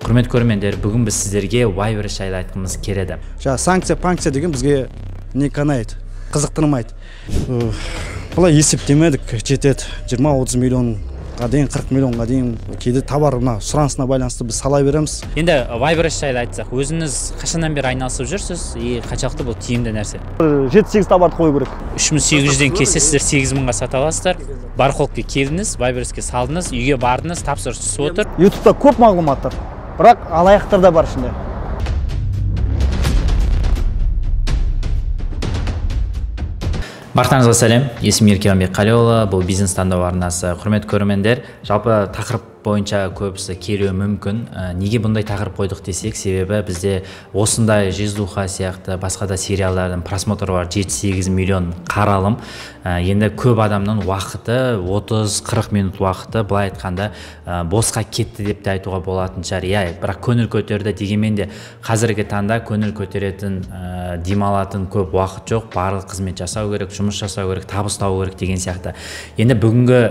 Құрметті көрермендер, бүгін біз сіздерге Wildberries жайлы айтқымыз келеді. Жаңа санкция, панкция деген бізге не канайды, қызықтырмайды. Былай есептемедік, жетеді 20-30 миллионға дейін, 40 миллионға дейін кейде товар мына сұранысына байланысты біз сала береміз. Енді Wildberries жайлы айтсақ, өзіңіз қашаннан бері айналысып жүрсіз и қаншалықты бұл тиімді нәрсе? 7-8 товарды қою керек. 3800-ден келсе, сіздер 8000-ға сата аласыздар. Барахолкке келдіңіз, Wildberriesке салдыңыз, үйге бардыңыз, тапсырыс түсіп отыр. YouTube'та көп мағлұматтар, бірақ алаяқтар да бар ішінде. Барлықтарыңызға сәлем, есімім Еркебұлан Бекқалиұлы, бұл бизнес таңдау арнасы. Құрметті көрермендер, жалпы тақырып бойынша көбісі келуі мүмкін. Неге бұндай тақырып қойдық десек, себебі бізде осындай Жездуха сияқты басқа да сериалдардың просмотры бар, 7-8 миллион қаралым. Енді көп адамның уақыты 30-40 минут уақыты, былай айтқанда, босқа кетті деп те айтуға болатын шығар. Иә, бірақ көңіл көтерді дегенмен де қазіргі таңда көңіл көтеретін, демалатын көп уақыт жоқ. Барлық қызмет жасау керек, жұмыс жасау керек, табыс табу керек деген сияқты. Енді бүгінгі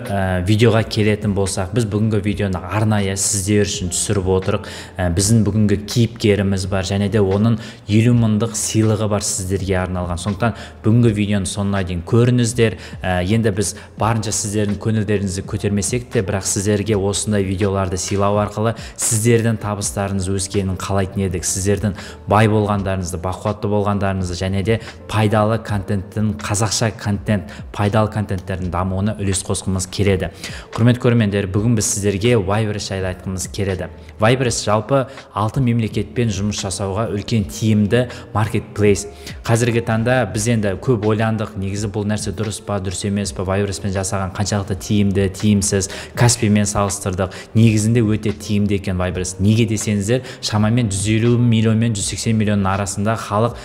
видеоға келетін болсақ, біз бүгінгі видеоны арнайы сіздер үшін түсіріп отырық. Біздің бүгінгі кейіпкеріміз бар және де оның 50 мыңдық сыйлығы бар сіздерге арналған. Сондықтан бүгінгі видеоның соңына дейін көріңіздер. Енді біз барынша сіздердің көңілдеріңізді көтермесек те, бірақ сіздерге осындай видеоларды сыйлау арқылы сіздердің табыстарыңыз өскенін қалайтын едік. Сіздердің бай болғандарыңызды, бақуатты болғандарыңызды және де пайдалы контенттің, қазақша контент, пайдалы контенттердің дамуына үлес қосқымыз келеді. Құрметті көрермендер, бүгін біз сіздерге Wildberries жайлы айтқымыз келеді. Wildberries жалпы 6 мемлекетпен жұмыс жасауға үлкен тиімді маркетплейс. Қазіргі таңда біз енді көп ойландық, негізі бұл нәрсе дұрыс па, дұрыс емес па, Wildberriesпен жасаған қаншалықты тиімді, тиімсіз, Каспиймен салыстырдық. Негізінде өте тиімді екен Wildberries. Неге десеңіздер, шамамен 150 миллион мен 180 миллионның арасында халық,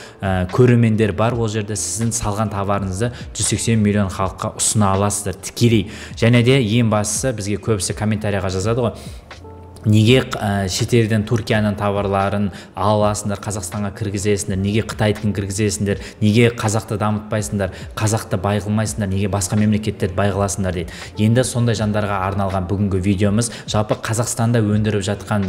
көрермендер бар. Ол жерде сіздің салған товарыңызды 180 миллион халыққа ұсына аласыздар тікелей. Және де ең бастысы, бізге көбісі комментарияға жазады ғой, неге шетелден Түркияның товарларын аласыңдар, Қазақстанға кіргізесіңдер, неге Қытайдікін кіргізесіңдер, неге қазақты дамытпайсыңдар, қазақты бай қылмайсыңдар, неге басқа мемлекеттерді бай қыласыңдар дейді. Енді сондай жандарға арналған бүгінгі видеомыз жалпы Қазақстанда өндіріп жатқан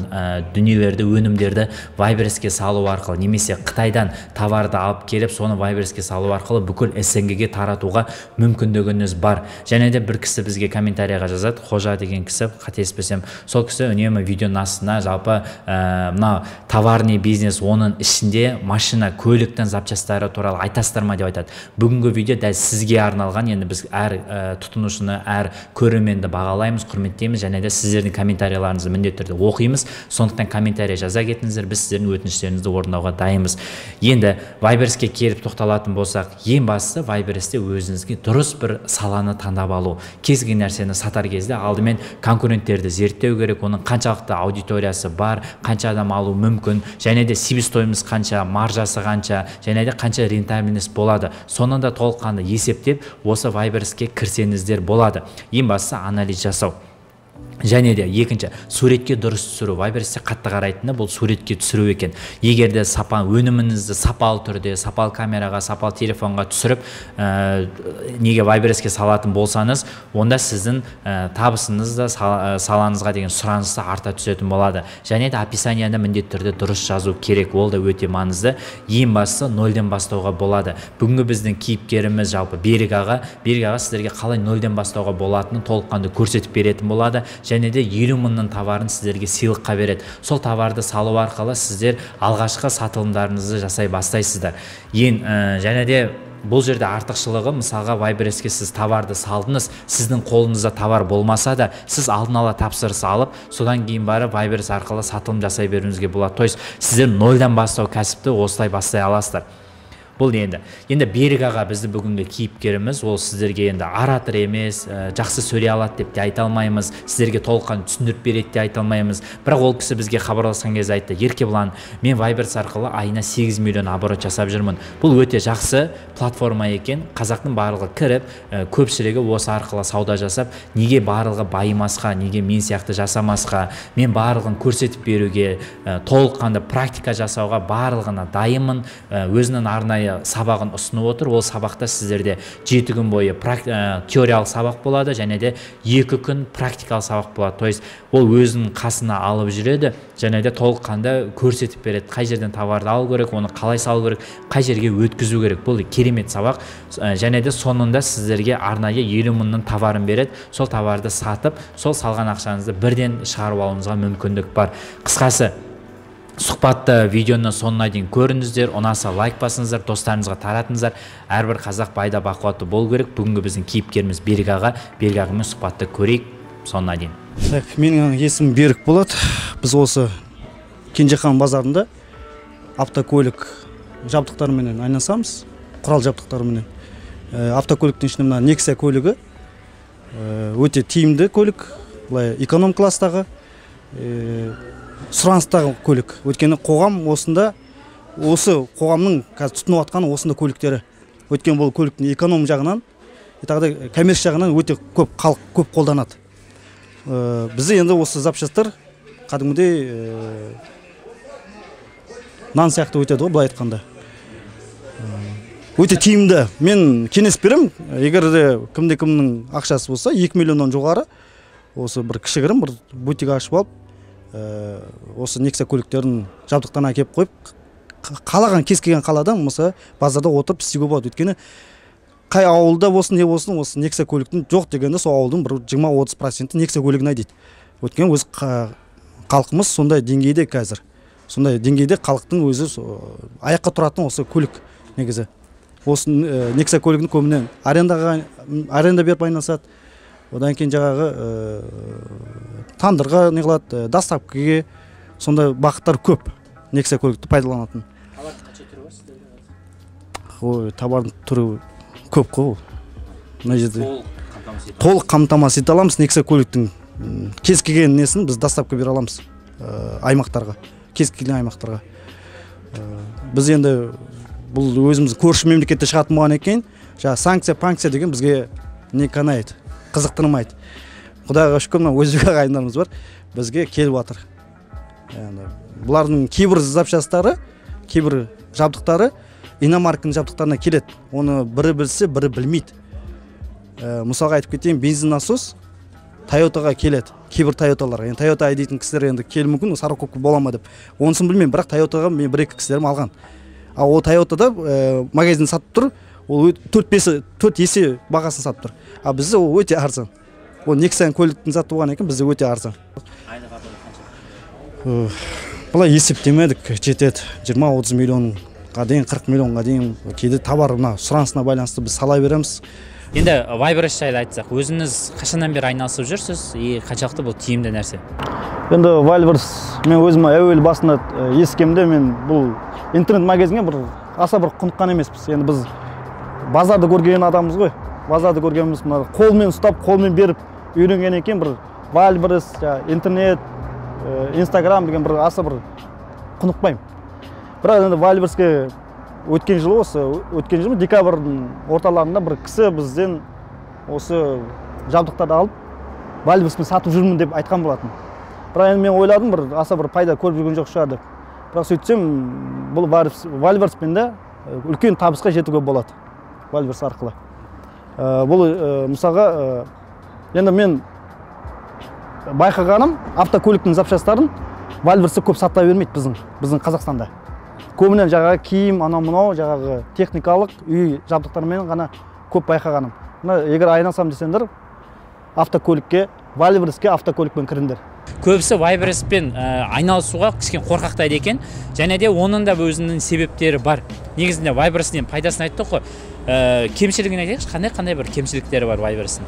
дүниелерді, өнімдерді Wildberriesке салу арқылы немесе Қытайдан товарды алып келіп, соны Wildberriesке салу арқылы бүкіл СНГ-ге таратуға мүмкіндігіңіз бар. Және де бір кісі бізге комментарияға жазады, Қожа деген кісі, қателеспесем, сол кісі үнемі видеоның астына жалпы мына товарный бизнес, оның ішінде машина, көліктің запчастары туралы айтасыздар ма деп айтады. Бүгінгі видео дәл сізге арналған. Енді біз әр тұтынушыны, әр көрерменді бағалаймыз, құрметтейміз және де сіздердің комментарияларыңызды міндетті түрде оқимыз. Сондықтан комментария жаза кетіңіздер, біз сіздердің өтініштеріңізді орындауға дайынбыз. Енді Wildberriesке келіп тоқталатын болсақ, ең бастысы Wildberriesте өзіңізге дұрыс бір саланы таңдап алу. Кез келген нәрсені сатар кезде алдымен конкуренттерді зерттеу керек, оның қаншалықты аудиториясы бар, қанша адам алу мүмкін, және де себестоимость қанша, маржасы қанша, және де қанша рентабельность болады. Соны да толыққанды есептеп, осы Wildberriesке кірсеңіздер болады. Ең бастысы анализ жасау. Және де екінші, суретке дұрыс түсіру. Wildberriesте қатты қарайтыны бұл суретке түсіру екен. Егер де өніміңізді сапалы түрде, сапалы камераға, сапалы телефонға түсіріп, неге Wildberriesке салатын болсаңыз, онда сіздің табысыңыз да салаңызға деген сұраныс та арта түсетін болады. Және де описанияны міндетті түрде дұрыс жазу керек, ол да өте маңызды. Ең бастысы нөлден бастауға болады. Бүгінгі біздің кейіпкеріміз жалпы Берік аға. Берік аға сіздерге қалай нөлден бастауға болатынын толыққанды көрсетіп беретін болады. Және де 50 мыңның товарын сіздерге сыйлыққа береді. Сол товарды салу арқылы сіздер алғашқы сатылымдарыңызды жасай бастайсыздар. Және де бұл жерде артықшылығы, мысалға Wildberriesке сіз товарды салдыңыз, сіздің қолыңызда товар болмаса да, сіз алдын ала тапсырыс алып, содан кейін барып Wildberries арқылы сатылым жасай беруіңізге болады. То есть сіздер нөлден бастау кәсіпті осылай бастай аласыздар. Бұл енді. Енді Берік аға бізді бүгінгі кейіпкеріміз, ол сіздерге енді оратор емес, жақсы сөйлей алады деп те айта алмаймыз, сіздерге толыққанды түсіндіріп береді де айта алмаймыз. Бірақ ол кісі бізге хабарласқан кезде айтты, Еркебұлан, мен Wildberries арқылы айына 8 миллион оборот жасап жүрмін. Бұл өте жақсы платформа екен. Қазақтың барлығы кіріп, көпшілігі осы арқылы сауда жасап, неге барлығы байымасқа, неге мен сияқты жасамасқа, мен барлығын көрсетіп беруге, толыққанды практика жасауға барлығына дайынмын. Өзінің арнайы арнайы сабағын ұсынып отыр. Ол сабақта сіздерде 7 күн бойы теориялық сабақ болады, және де 2 күн практикалық сабақ болады. То есть ол өзінің қасына алып жүреді, және де толыққанды көрсетіп береді, қай жерден товарды алу керек, оны қалай салу керек, қай жерге өткізу керек. Бұл керемет сабақ. Және де соңында сіздерге арнайы 50 мыңның товарын береді. Сол товарды сатып, сол салған ақшаңызды бірден шығарып алуыңызға мүмкіндік бар. Қысқасы, сұхбатты видеоның соңына дейін көріңіздер, ұнаса лайк басыңыздар, достарыңызға таратыңыздар. Әрбір қазақ байда бақуатты болу керек. Бүгінгі біздің кейіпкеріміз Берік аға. Берік ағамен сұхбатты көрейік соңына дейін. Так, менің есімім Берік болады. Біз осы Кенжехан базарында автокөлік жабдықтарыменен айналысамыз, құрал жабдықтарыменен. Автокөліктің ішінде мына Nexia көлігі өте тиімді көлік, былай эконом класстағы, сұраныстағы көлік. Өйткені қоғам осында, осы қоғамның қазір тұтынып жатқан осында көліктері. Өйткені бұл көліктің эконом жағынан, тағы да коммерция жағынан өте көп халық көп қолданады. Бізде енді осы запчастар кәдімгідей нан сияқты өтеді ғой, былай айтқанда. Өте тиімді. Мен кеңес беремін, егер де кімде кімнің ақшасы болса, 2 миллионнан жоғары осы бір кішігірім бір бутик ашып алып, осы Nexia көліктерін жабдықтан әкеліп қойып, қалаған кез келген қаладан мысалы базарда отырып істеуге болады. Өйткені қай ауылда болсын, не болсын, осы Nexia көліктің жоқ дегенде сол ауылдың бір 20-30% Nexia көлігін айдайды. Өйткені өз халқымыз сондай деңгейде қазір. Сондай деңгейде халықтың өзі аяққа тұратын осы көлік негізі. Осы Nexia көлігін көбінен аренда беріп айналысады. Одан кейін жаңағы тандырға не қылады, доставкаге, сондай бағыттар көп Nexia көлікті пайдаланатын. Товардың қанша түрі бар сіздерде? Ой, товардың түрі көп қой ол. Мына жерде толық қамтамасыз ете аламыз. Nexia көліктің кез келген несін біз доставка бере аламыз аймақтарға, кез келген аймақтарға. Біз енді бұл өзіміз көрші мемлекетте шығатын болған екен, жаңа санкция, панкция деген бізге не канайды, қызықтырмайды. Құдайға шүкір, мына өзбек ағайындарымыз бар, бізге келіп жатыр. Яғни бұлардың кейбір запчастары, кейбір жабдықтары иномарканың жабдықтарына келеді. Оны бірі білсе, бірі білмейді. Мысалға айтып кетейін, бензин насос Тойотаға келеді, кейбір Тойоталарға. Енді Тойота айдайтын кісілер енді келуі мүмкін, сорокопка бола ма деп. Онысын білмеймін, бірақ Тойотаға мен бір-екі кісілерім алған. Ал ол Тойотада магазин сатып тұр, ол 4 есе бағасын сатып тұр. А бізде ол өте арзан. Ол Nexia көліктің заты болған екен, бізде өте арзан. Айлық оборот қанша? Былай есептемедік, жетеді 20-30 миллионға дейін, 40 миллионға дейін. Кейде товар мына сұранысына байланысты біз сала береміз. Енді Wildberries жайлы айтсақ, өзіңіз қашаннан бері айналысып жүрсіз и қаншалықты бұл тиімді нәрсе? Енді Wildberries мен өзім әуел басында ескемде мен бұл интернет магазинге бір аса бір құныққан емеспіз. Енді біз базарды көрген адамбыз ғой. Базарды көргенбіз, мына қолмен ұстап, қолмен беріп үйренген екен бір Wildberries, интернет, Инстаграм деген бір аса бір құнықпаймын. Бірақ енді Wildberriesке өткен жылы осы, өткен жылы декабрьдің орталарында бір кісі бізден осы жабдықтарды алып Wildberriespен сатып жүрмін деп айтқан болатын. Бірақ енді мен ойладым, бір аса бір пайда көріп жүрген жоқ шығар деп. Бірақ сөйтсем, бұл Wildberriespен де үлкен табысқа жетуге болады Wildberries арқылы. Бұл мысалға, енді мен байқағаным, автокөліктің запчастарын Wildberriesте көп сата бермейді біздің Қазақстанда. Көбінен жаңағы киім, анау мынау, жаңағы техникалық үй жабдықтарымен ғана көп байқағаным. Мына егер айналсам десеңдер, автокөлікке, Wildberriesке автокөлікпен кіріңдер. Көбісі Wildberriespен айналысуға кішкене қорқақтайды екен, және де оның да өзінің себептері бар. Негізінде Wildberries'тен пайдасын айттық қой. Кемшілігін айтайықшы, қандай бір кемшіліктері бар Wildberries'тің?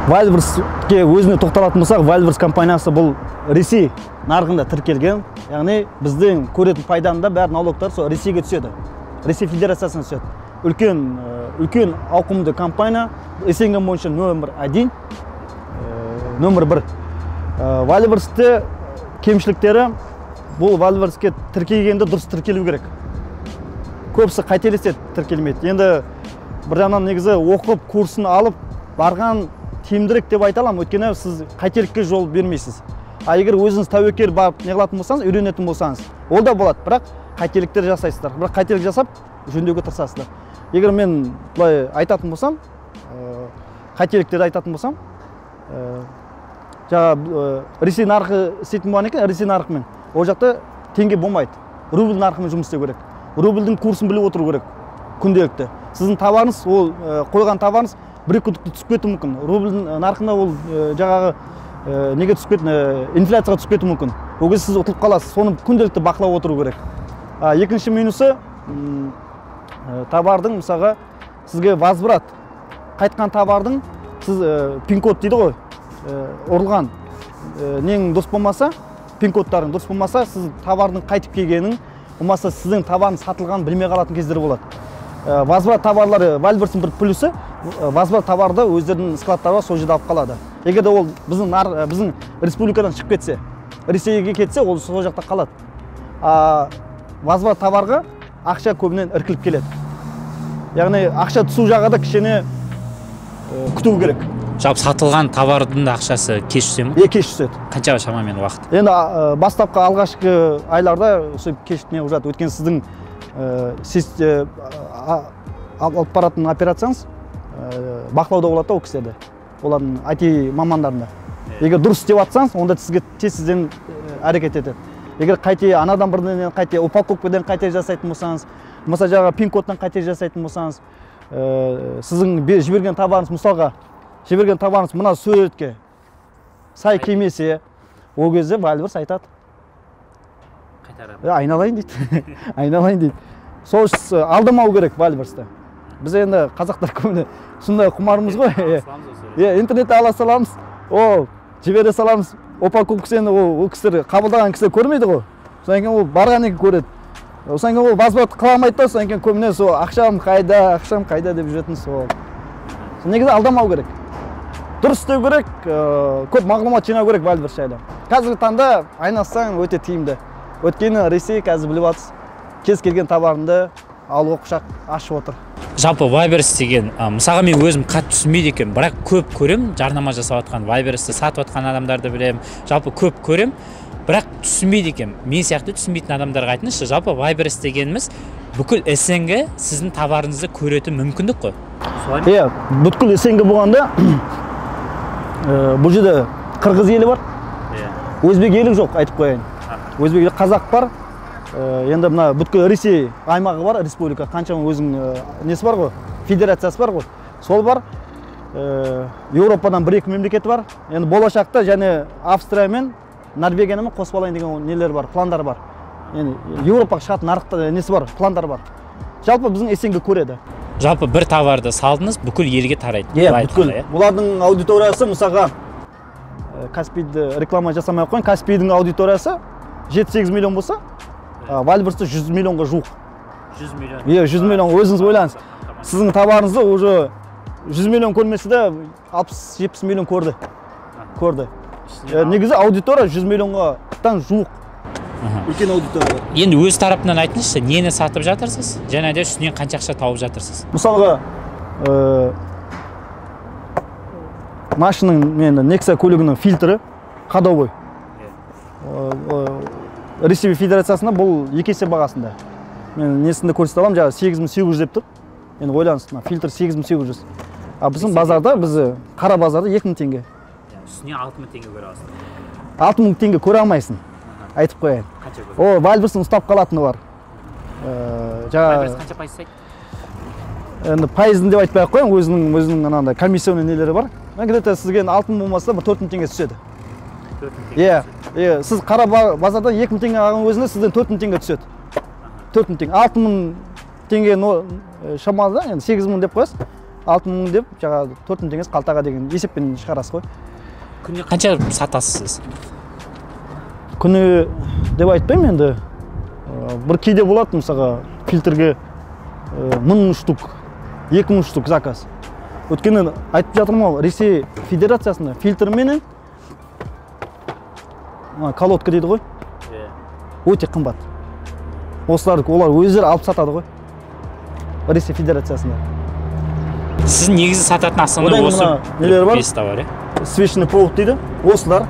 Wildberriesке өзіне тоқталатын болсақ, Wildberries компаниясы бұл Ресей нарығында тіркелген. Яғни біздің көретін пайданың да бәрі налогтар сол Ресейге түседі. Ресей Федерациясына түседі. Үлкен ауқымды компания, СНГ бойынша нөмір 1, нөмір 1. Wildberries'те кемшіліктері, бұл Wildberries'ке тіркелгенде дұрыс тіркелу керек. Көбісі қателеседі, тіркелмейді. Енді бір жағынан негізі оқып, курсын алып барған тиімдірек деп айта аламын, өйткені сіз қателікке жол бермейсіз. А егер өзіңіз тәуекел барып не қылатын болсаңыз, үйренетін болсаңыз, ол да болады. Бірақ Қателіктер жасайсыздар, бірақ қателік жасап жөндеуге тырысасыздар. Егер мен былай айтатын болсам, қателіктерді айтатын болсам, жаңа Ресей нарқы істейтін болған екен, Ресей нарқымен ол жақта теңге болмайды, рубль нарқымен жұмыс істеу керек. Рубльдің курсын біліп отыру керек күнделікті. Сіздің товарыңыз, ол қойған товарыңыз бір екі күндікте түсіп кетуі мүмкін. Рубльдің нарқына ол жаңағы неге түсіп кетті, инфляцияға түсіп кетуі мүмкін. Ол кезде сіз ұтылып қаласыз. Соны күнделікті бақылап отыру керек. Екінші минусы, товардың мысалға сізге возврат қайтқан товардың сіз пин-код дейді ғой, ұрылған нең дұрыс болмаса, пин-кодтарың дұрыс болмаса, сіз товардың қайтып келгенін, болмаса сіздің товарың сатылғанын білмей қалатын кездер болады. Возврат товарлары, Wildberries-дің бір плюсы, возврат товарды өздерінің складтары бар, сол жерде алып қалады. Егер де ол біздің республикадан шығып кетсе, Ресейге кетсе, ол сол жақта қалады. Возврат товарға ақша көбінен іркіліп келеді. Яғни ақша түсу жағы да кішкене күту керек. Жалпы сатылған товардың да ақшасы кеш түсе ме? Е, кеш түседі. Қанша шамамен уақыт? Енді бастапқы алғашқы айларда осы кеш не ұзады. Өйткені сіздің алып баратын операцияңыз бақылауда болады да ол кісілерде, олардың IT мамандарында. Егер дұрыс істеп жатсаңыз, онда сізге тез сізден әрекет етеді. Егер қате анадан бірден қате упаковкадан қате жасайтын болсаңыз, болмаса жаңағы пин-кодтан қате жасайтын болсаңыз, сіздің жіберген товарыңыз, мысалға жіберген товарыңыз мына суретке сай келмесе, ол кезде Wildberries айтады. Қайтарамын. Айналайын дейді. Айналайын дейді. Сол алдамау керек Wildberries-ті. Біз енді қазақтар көбіне сондай құмармыз ғой. Иә, интернетте ала саламыз, ол жібере саламыз. Упаковкасы енді ол кісілер қабылдаған кісілер көрмейді ғой. Содан кейін ол барғаннан кейін көреді. Содан кейін ол возврат қыла алмайды да, содан кейін көбіне сол ақшам қайда, ақшам қайда деп жүретін сол. Негізі алдамау керек. Дұрыс істеу керек, көп мағлұмат жинау керек Wildberries жайлы. Қазіргі таңда айналыссаң өте тиімді. Өйткені Ресей қазір біліп жатсыз, кез келген товарыңды алуға құшақ ашып отыр. Жалпы Wildberries деген, мысалға мен өзім қатты түсінбейді екенмін, бірақ көп көрем, жарнама жасап жатқан, Wildberries-ті сатып жатқан адамдарды білемін, жалпы көп көрем, бірақ түсінбейді екенмін. Мен сияқты түсінбейтін адамдарға айтыңызшы, жалпы Wildberries дегеніміз бүкіл СНГ сіздің товарыңызды көретін мүмкіндік қой. Солай ма? Иә, бүткіл СНГ болғанда, бұл жерде қырғыз елі бар, өзбек елі жоқ, айтып қояйын. Өзбек елі, қазақ бар. Енді мына бүткіл Ресей аймағы бар, республика, қаншама өзінің несі бар ғой, федерациясы бар ғой, сол бар. Еуропадан бір-екі мемлекеті бар. Енді болашақта және Австрия мен Норвегияны қосып алайын деген нелер бар, пландар бар. Енді Еуропаға шығатын нарықта несі бар, пландар бар. Жалпы біздің СНГ көреді. Жалпы бір товарды салдыңыз, бүкіл елге тарайды. Иә, бүткіл. Бұлардың аудиториясы, мысалға, Каспийді реклама жасамай ақ қояйын, Каспийдің аудиториясы 7-8 миллион болса, Wildberries-те 100 миллионға жуық. 100 миллион. Иә, 100 миллион, өзіңіз ойлаңыз. Сіздің товарыңызды уже 100 миллион көрмесе де 60-70 миллион көрді. Көрді. Негізі аудитория 100 миллионға жуық. Үлкен аудитория. Енді өз тарапынан айтыңызшы, нені сатып жатырсыз және де үстінен қанша ақша тауып жатырсыз? Мысалға, машинаның, мен Nexa көлігінің фильтрі ходовой. Ресей Федерациясында бұл екі есе бағасында. Мен несінде көрсете аламын, жаңағы 8800 деп тұр. Енді ойлаңыз, мына фильтр 8800. А біздің базарда, біз қара базарда 2000 теңге. Үстіне 6000 теңге көре аласың. 6000 теңге көре алмайсың. Айтып қояйын. Қанша көре? О, Wildberries-дің ұстап қалатыны бар. Wildberries қанша пайыз ұстайды? Енді пайызын деп айтпай ақ қояйын, өзінің анандай комиссионный нелері бар. Где-то сізге 6000 болмаса бір 4000 теңге түседі. Иә, иә, сіз қара базарда 2000 теңге алған өзінде сізден 4000 теңге түседі. 4000 теңге, 6000 теңге шамалы, енді 8000 деп қоясыз, 6000 деп жаңағы 4000 теңгесі қалтаға деген есеппен шығарасыз ғой. Күніне қанша сатасыз сіз? Күні деп айтпаймын енді. Бір кейде болады, мысалға, фильтрге 1000 штук, 2000 штук заказ. Өйткені айтып жатырмын ғой, Ресей Федерациясында фильтрменен колодка дейді ғой, өте қымбат. Осыларды олар өздері алып сатады ғой Ресей Федерациясында. Сіздің негізі сататын основной осы нелер бар? Бес товар, иә? Свечный провод дейді, осылар.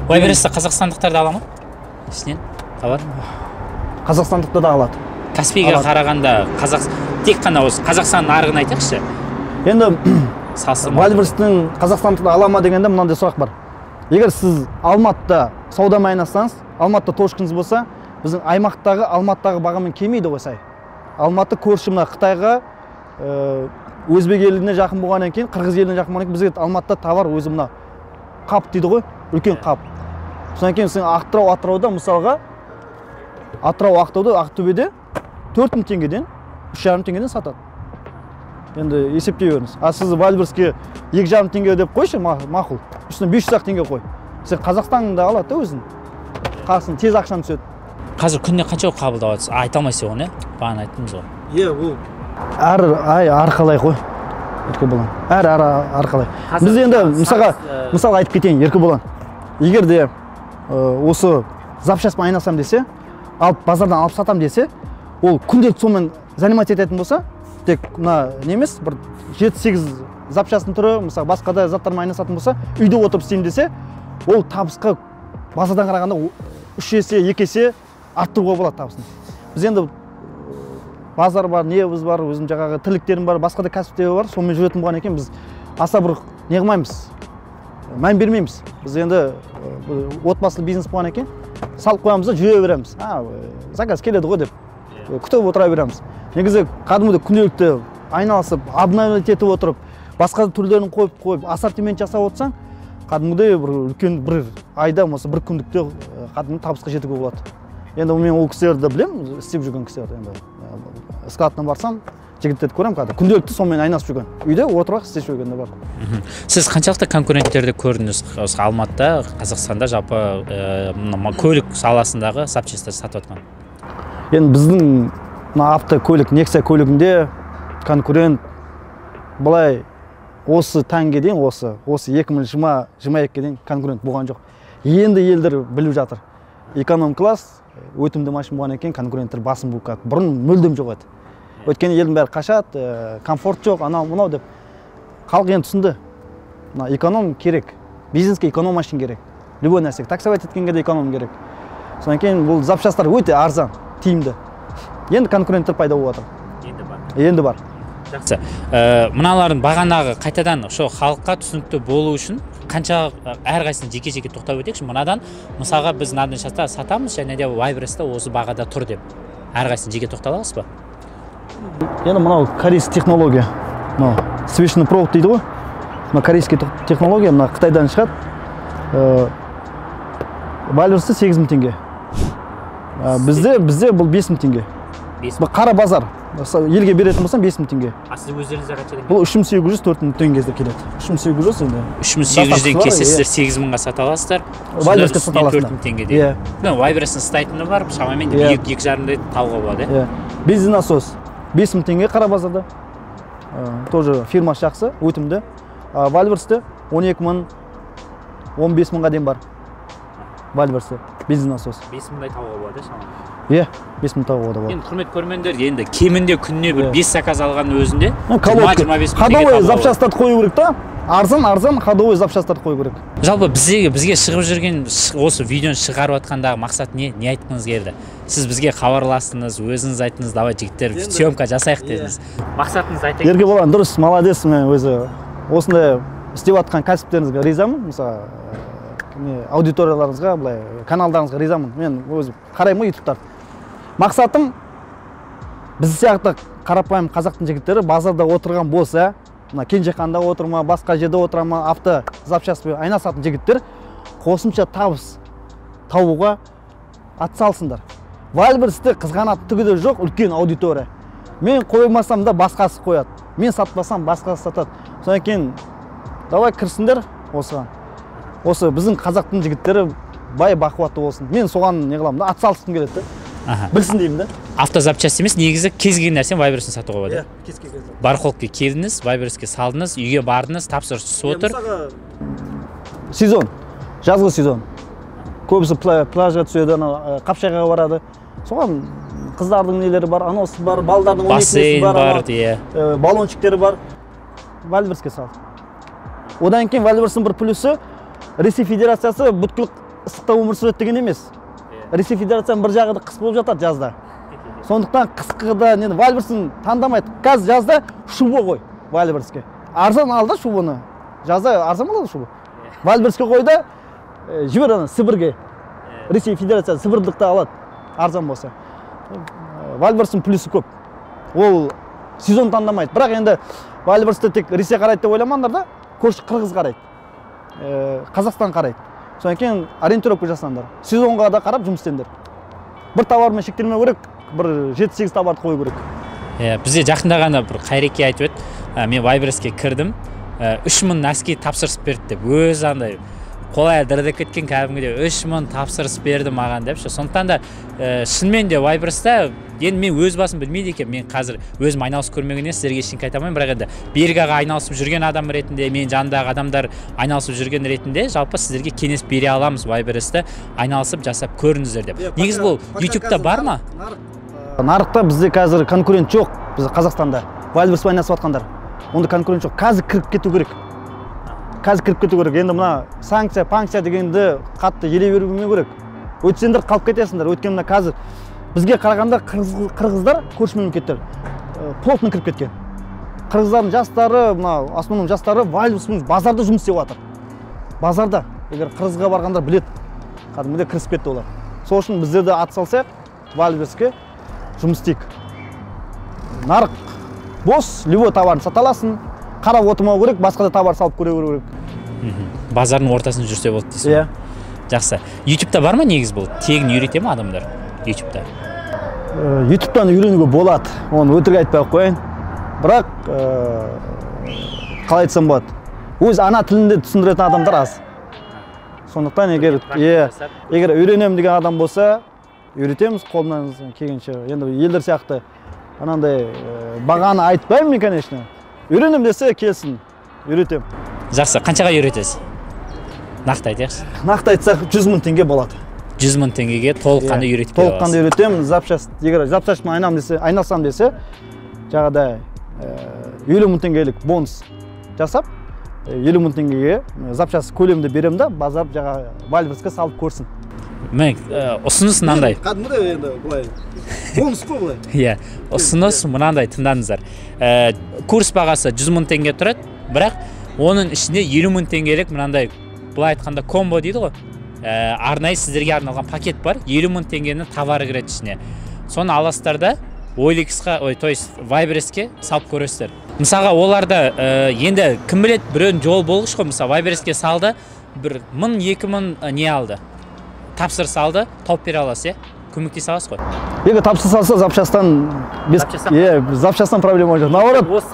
Wildberries-ті қазақстандықтар да ала ма? Ішінен товар? Қазақстандықты да алады. Каспийге қарағанда тек қана осы Қазақстан нарығын айтайықшы. Енді Wildberries-тің қазақстандықты ала ма дегенде мынандай сұрақ бар. Егер сіз Алматыда саудамен айналыссаңыз, Алматыда точкаңыз болса, біздің аймақтағы Алматыдағы бағамен келмейді ғой сай. Алматы көрші мына Қытайға, өзбек еліне жақын болғаннан кейін, қырғыз еліне жақын болғаннан кейін бізге Алматыда товар өзі мына қап дейді ғой, үлкен қап. Содан кейін сен Атырауда мысалға Атырау, Ақтауда, Ақтөбеде 4000 теңгеден, 3,5 теңгеден сатады. Енді есептей беріңіз. А сіз Wildberries-ке 2,5 теңге деп қойшы, мақұл. Үстіне 500 теңге қой. Сен Қазақстанды алады да өзін. Қасын тез ақшаны түседі. Қазір күніне қанша қабылдап жатсыз? Айта алмайсыз оны, бағана айттыңыз ғой. Иә, ол әр ай арқалай ғой. Еркебұлан. Әр арқалай. Біз енді мысалға айтып кетейін, Еркебұлан. Егер де осы запчастьпен айналысам десе, алып базардан алып сатам десе, ол күнделікті сонымен заниматься ететін болса, тек мына не емес, бір 7-8 запчастың түрі, мысалы басқа да заттармен айналысатын болса, үйде отырып істеймін десе, ол табысқа базардан қарағанда 3 есе, 2 есе арттыруға болады табысын. Біз енді базар бар, неміз бар, өзім жаңағы тірліктерім бар, басқа да кәсіптер бар, сонымен жүретін болған екен, біз аса бір не қылмаймыз, мән бермейміз. Біз енді отбасылы бизнес болған екен, салып қоямыз да жүре береміз. Заказ келеді ғой деп күтіп отыра береміз. Негізі кәдімгідей күнделікті айналысып, обновлять етіп отырып, басқа түрлерін қойып, ассортимент жасап отырсаң, кәдімгідей бір үлкен бір айда, болмаса бір күндікте кәдімгі табысқа жетуге болады. Енді мен ол кісілерді білемін, істеп жүрген кісілерді. Енді складына барсам, жігіттерді көремін, кәдімгі күнделікті сонымен айналысып жүрген. Үйде отырып істеп жүргендер бар. Сіз қаншалықты конкуренттерді көрдіңіз осы Алматыда, Қазақстанда жалпы көлік саласындағы запчастьтар сатып жатқан? Енді біздің мына автокөлік, Nexia көлігінде конкурент былай осы таңге дейін, осы 2020-22-ге дейін конкурент болған жоқ. Енді елдер біліп жатыр. Эконом класс өтімді машина болған екен, конкуренттер басым болып кетті. Бұрын мүлдем жоқ еді. Өйткені елдің бәрі қашады, комфорт жоқ, анау мынау деп. Халық енді түсінді. Мына эконом керек. Бизнеске эконом машина керек. Любой нәрсеге таксовать еткенге де эконом керек. Содан кейін бұл запчастар өте арзан, тиімді. Енді конкуренттер пайда болып жатыр. Енді бар. Енді бар. Жақсы. Мыналардың бағанағы қайтадан ошо халыққа түсінікті болу үшін қанша әрқайсысын жеке-жеке тоқтап өтейікші. Мынадан мысалға біз мынадан сатамыз және де Wildberries-та осы бағада тұр деп. Әрқайсысын жеке тоқтала аласыз ба? Енді мынау корейский технология. Мынау свечный провод дейді ғой. Мына корейский технология, мына Қытайдан шығады. Wildberries-те 8000 теңге. Бізде бұл 5000 теңге. Бұл қара базар. Елге беретін болсам 5000 теңге. А сіз өздеріңізге қаншадан? Бұл 3800, 4000 теңгеге келеді. 3800 енді. 3800-ден келсе сіздер 8000-ға сата аласыздар. Wildberries-ке сата аласыздар. 4000 теңгеден. Иә. Wildberries-тің ұстайтыны бар, шамамен 2,5-дай табуға болады, иә? Бензин насос 5000 теңге қара базарда. Тоже фирмасы жақсы, өтімді. Wildberries-те 12000, 15000-ға дейін бар. Wildberries-те бензин насос. 5000-дай табуға болады, шамамен. Иә, 5000 табуға да болады. Енді құрметті көрермендер, енді кемінде күніне бір 5 заказ алған өзінде 20-25 мың теңге ходовой запчастарды қою керек та. Арзан ходовой запчастарды қою керек. Жалпы бізге шығып жүрген осы видеоны шығарып жатқандағы мақсат не? Не айтқыңыз келді? Сіз бізге хабарластыңыз, өзіңіз айттыңыз, давай жігіттер, съемка жасайық дедіңіз. Мақсатыңызды айтайық. Еркебұлан, дұрыс, молодец, мен өзі осындай істеп жатқан кәсіптеріңізге ризамын. Мысалы, аудиторияларыңызға, былай каналдарыңызға ризамын. Мен өзім қараймын ғой ютубтарды. Мақсатым, біз сияқты қарапайым қазақтың жігіттері базарда отырған болса, мына Кенжеханда отырма, басқа жерде отыра ма, авто запчастьпен айналысатын жігіттер қосымша табыс табуға атсалысыңдар. Wildberries-те қызғанатын түгі де жоқ, үлкен аудитория. Мен қоймасам да басқасы қояды. Мен сатпасам басқасы сатады. Содан кейін давай кірсіңдер осыған. Осы біздің қазақтың жігіттері бай бақуатты болсын. Мен соған не қыламын да, атсалысқым келеді да. Білсін деймін да. Автозапчасть емес, негізі кез келген нәрсені Wildberries-тен сатуға болады. Иә, кез келген. Барахолкаға келдіңіз, Wildberries-ке салдыңыз, үйге бардыңыз, тапсырыс түсіп отыр. Сезон, жазғы сезон. Көбісі пляжға түседі, анау Қапшағайға барады. Соған қыздардың нелері бар, анаусы бар, балдардың бассейн бар, иә. Баллончиктері бар. Wildberries-ке сал. Одан кейін Wildberries-тің бір плюсы, Ресей Федерациясы бүткіл ыстықта өмір сүреді деген емес. Ресей Федерацияның бір жағы да қыс болып жатады жазда. Сондықтан қысқыда нені Вайлдберрисін таңдамайды. Қазір жазда шуба қой Вайлдберриске. Арзан ал да шубаны. Жазда арзан болады шуба. Вайлдберриске қой да жібер ана Сібірге. Ресей Федерациясы сібірлікті алады арзан болса. Вайлдберристің плюсы көп. Ол сезон таңдамайды. Бірақ енді Вайлдберристі тек Ресей қарайды деп ойламаңдар да, көрші Қырғыз қарайды, Қазақстан қарайды. Содан кейін ориентировка жасаңдар. Сезонға да қарап жұмыс істеңдер. Бір товармен шектелмеу керек, бір 7-8 товарды қою керек. Бізде жақында ғана бір Қайреке айтып еді, мен Вайлдберриске кірдім, 3000 носки тапсырыс берді деп, өзі андай қолай дірілдеп кеткен кәдімгідей 3000 тапсырыс берді маған деп. Сондықтан да шынымен де Вайлдберристе енді мен өз басым білмейді екенмін, мен қазір өзім айналысып көрмегеннен сіздерге ештеңе айта алмаймын, бірақ енді Берік аға айналысып жүрген адам ретінде, мен жанымдағы адамдар айналысып жүрген ретінде жалпы сіздерге кеңес бере аламыз, Вайлдберристі айналысып жасап көріңіздер деп. Негізі бұл YouTube-та бар ма? Нарықта бізде қазір конкурент жоқ, бізде Қазақстанда Вайлдберриспен айналысып жатқандар. Онда конкурент жоқ. Қазір кіріп кету керек. Қазір кіріп кету керек. Енді мына санкция, панкция дегенді қатты елей бермеу керек. Өтсеңдер қалып кетесіңдер. Өйткені мына қазір бізге қарағанда қырғыздар, көрші мемлекеттер плотно кіріп кеткен. Қырғыздардың жастары, мына основном жастары Вайлдберриспен базарда жұмыс істеп жатыр. Базарда. Егер Қырғызға барғандар біледі. Кәдімгідей кірісіп кетті олар. Сол үшін біздер де ат салсақ, Вайлдберриске жұмыс істейік. Нарық бос, любой товарын сата аласың. Қарап отырмау керек, басқа да товар салып көре беру керек. Базардың ортасында жүрсе болды дейсің. Иә. Жақсы. YouTube-та бар ма негізі бұл? Тегін үйрете ме адамдар YouTube-та? YouTube-тан үйренуге болады. Оны өтірік айтпай ақ қояйын. Бірақ қалай айтсам болады? Өз ана тілінде түсіндіретін адамдар аз. Сондықтан егер үйренемін деген адам болса, үйретеміз қолымнан келгенше. Енді елдер сияқты анандай бағаны айтпаймын мен, конечно. Үйренемін десе келсін, үйретемін. Жақсы, қаншаға үйретесіз? Нақты айтайықшы. Нақты айтсақ 100 000 теңге болады. 100 000 теңгеге толыққанды үйретіп бере аласыз. Толыққанды үйретемін. Запчасть, егер запчастьпен айналсам десе, жаңағыдай 50 000 теңгелік бонус жасап, 50 000 теңгеге запчасть көлемді беремін да, базар жаңа Вайлдберриске салып көрсін. Міне, ұсыныс мынандай. Кәдімгідей енді былай бонус қой былай. Иә, ұсыныс мынандай, тыңдаңыздар. Курс бағасы 100 000 теңге тұрады, бірақ оның ішінде 50 000 теңгелік мынандай, былай айтқанда комбо дейді ғой. Арнайы сіздерге арналған пакет бар, 50 000 теңгенің товары кіреді ішіне. Соны аласыздар да OLX-қа, ой, то есть Вайлдберриске салып көресіздер. Мысалға оларда енді кім біледі, біреудің жолы болғыш қой, мысалы Вайлдберриске салды, бір 1000, 2000 не алды. Тапсырыс алды, тауып бере аласыз, көмектесе аласыз ғой. Егер тапсырыс алса, запчастан запчастан проблема жоқ. Наоборот,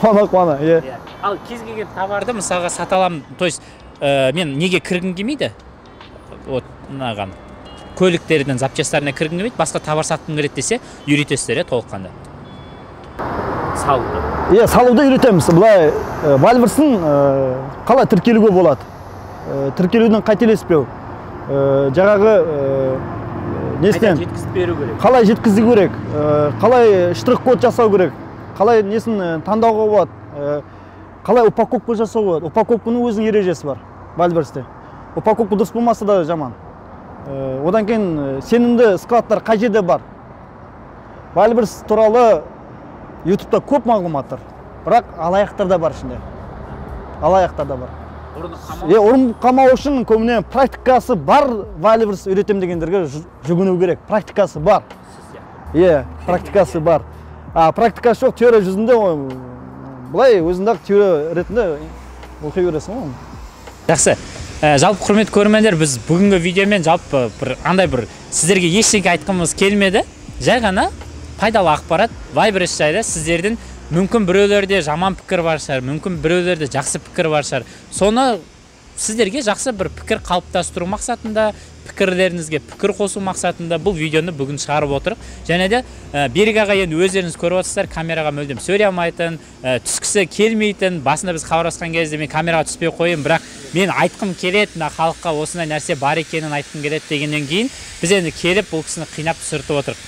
қуана-қуана, иә. Ал кез келген товарды мысалға сата аламын, то есть мен неге кіргім келмейді? Вот мынаған көліктердің запчастарына кіргім келмейді, басқа товар сатқым келеді десе, үйретесіздер, толыққанды. Салуды. Иә, салуды үйретеміз. Былай Вайлдберристің қалай тіркелуге болады? Тіркелуден қателеспеу. Жаңағы несінен жеткізіп беру керек. Қалай жеткізу керек? Қалай штрих-код жасау керек? Қалай несін таңдауға болады? Қалай упаковка жасауға болады? Упаковканың өзінің ережесі бар Вайлдберристе. Упаковка дұрыс болмаса да жаман. Одан кейін сенімді складтар қай жерде бар? Вайлдберрис туралы YouTube-та көп мағлұматтар, бірақ алаяқтар да бар ішінде. Алаяқтар да бар. Ұрынып қалмау үшін көбіне практикасы бар Вайлдберрис үйретемін дегендерге жүгіну керек. Практикасы бар. Иә, практикасы бар. А практикасы жоқ, теория жүзінде былай өзіңді теория ретінде оқи бересің ғой. Жақсы. Жалпы құрметті көрермендер, біз бүгінгі видеомен жалпы бір андай бір сіздерге ештеңе айтқымыз келмеді. Жай ғана пайдалы ақпарат Вайлдберрис жайлы сіздердің мүмкін біреулерде жаман пікір бар шығар, мүмкін біреулерде жақсы пікір бар шығар. Соны сіздерге жақсы бір пікір қалыптастыру мақсатында, пікірлеріңізге пікір қосу мақсатында бұл видеоны бүгін шығарып отырық. Және де Берік аға енді өздеріңіз көріп отырсыздар, камераға мүлдем сөйлей алмайтын, түскісі келмейтін. Басында біз хабарласқан кезде мен камераға түспей қойым, бірақ мен айтқым келеді, мына халыққа осындай нәрсе бар екенін айтқым келеді дегеннен кейін біз енді келіп бұл кісіні қинап түсіртіп отырық.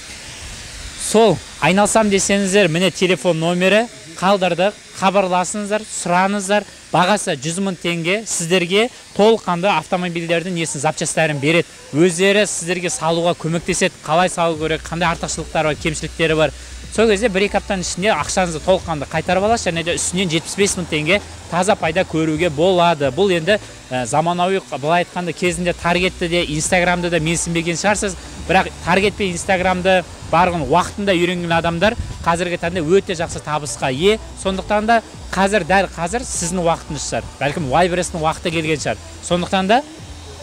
Сол айналсам десеңіздер, міне телефон номері қалдырдық, хабарласыңыздар, сұраңыздар. Бағасы 100 мың теңге. Сіздерге толыққанды автомобильдердің несін, запчастарын береді. Өздері сіздерге салуға көмектеседі. Қалай салу керек, қандай артықшылықтары бар, кемшіліктері бар. Сол кезде 1-2 аптаның ішінде ақшаңызды толыққанды қайтарып аласыз және де үстінен 75 мың теңге таза пайда көруге болады. Бұл енді заманауи, былай айтқанда, кезінде таргетті де, инстаграмды да менсінбеген шығарсыз. Бірақ таргет пен инстаграмды барлығын уақытында үйренген адамдар қазіргі таңда өте жақсы табысқа ие. Сондықтан да қазір, дәл қазір сіздің уақытыңыз шығар. Бәлкім Wildberries-тің уақыты келген шығар. Сондықтан да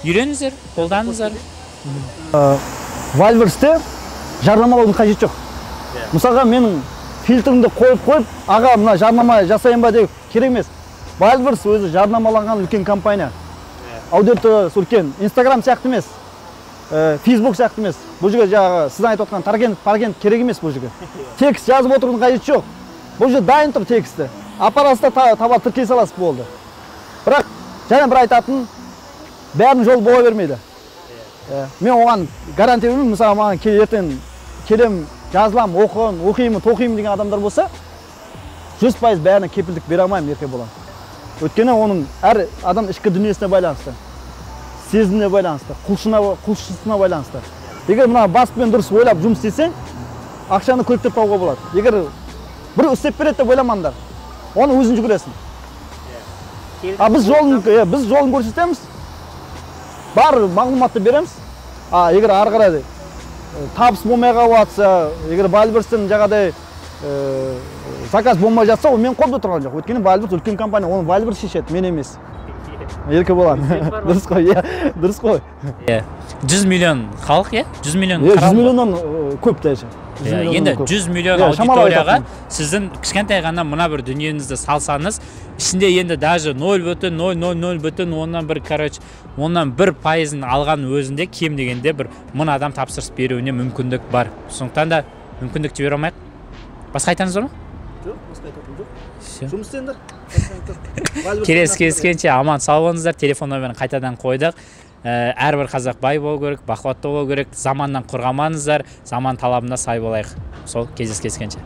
үйреніңіздер, қолданыңыздар. Wildberries-те жарнамалаудың қажеті жоқ. Мысалға, менің фильтрімді қойып, аға, мына жарнама жасайын ба деп керек емес. Wildberries өзі жарнамаланған үлкен компания. Аудиториясы үлкен. Инстаграм сияқты емес, Фейсбук сияқты емес. Бұл жерге жаңағы сіз айтып отқан таргет керек емес бұл жерге. Текст жазып отырудың қажеті жоқ. Бұл жерде дайын тұр тексті. Апарасыз да товар тіркей саласыз, болды. Бірақ және бір айтатын, бәрінің жолы бола бермейді. Мен оған гарантия бермеймін. Мысалы, маған ертең келем, жазылам, оқимын, тоқимын деген адамдар болса, 100% бәріне кепілдік бере алмаймын, Еркебұлан. Өйткені оның әр адам ішкі дүниесіне байланысты, сезіміне байланысты, құлшынысына байланысты. Егер мына баспен дұрыс ойлап жұмыс істесең, ақшаны көптеп табуға болады. Егер бір істеп береді деп ойламаңдар, оны өзің жүгіресің. А біз жолын көрсетеміз, бар мағлұматты береміз. А егер ары қарай табыс болмай қалып жатса, егер Wildberries-тен жаңағыдай заказ болмай жатса, ол менің қолымда тұрған жоқ. Өйткені Wildberries үлкен компания, оны Wildberries шешеді, мен емес. Еркебұлан. Дұрыс қой, иә, дұрыс қой. Иә. 100 миллион халық, иә? 100 миллион. 100 миллионнан көп даже. Енді 100 миллион аудиторияға сіздің кішкентай ғана мына бір дүниеңізді салсаңыз, ішінде енді даже 0,000,1, короче, 1% алған өзінде кем дегенде бір 1000 адам тапсырыс беруіне мүмкіндік бар. Сондықтан да мүмкіндік жібере алмайық. Басқа айтарыңыз бар ма? Жоқ, басқа айтатыным жоқ. Жұмыс істеңдер. Келесі кездескенше аман сау болыңыздар. Телефон нөмірін қайтадан қойдық. Әрбір қазақ бай болу керек, бақуатты болу керек, заманнан қорғамаңыздар, заман талабына сай болайық. Сол, кездескенше.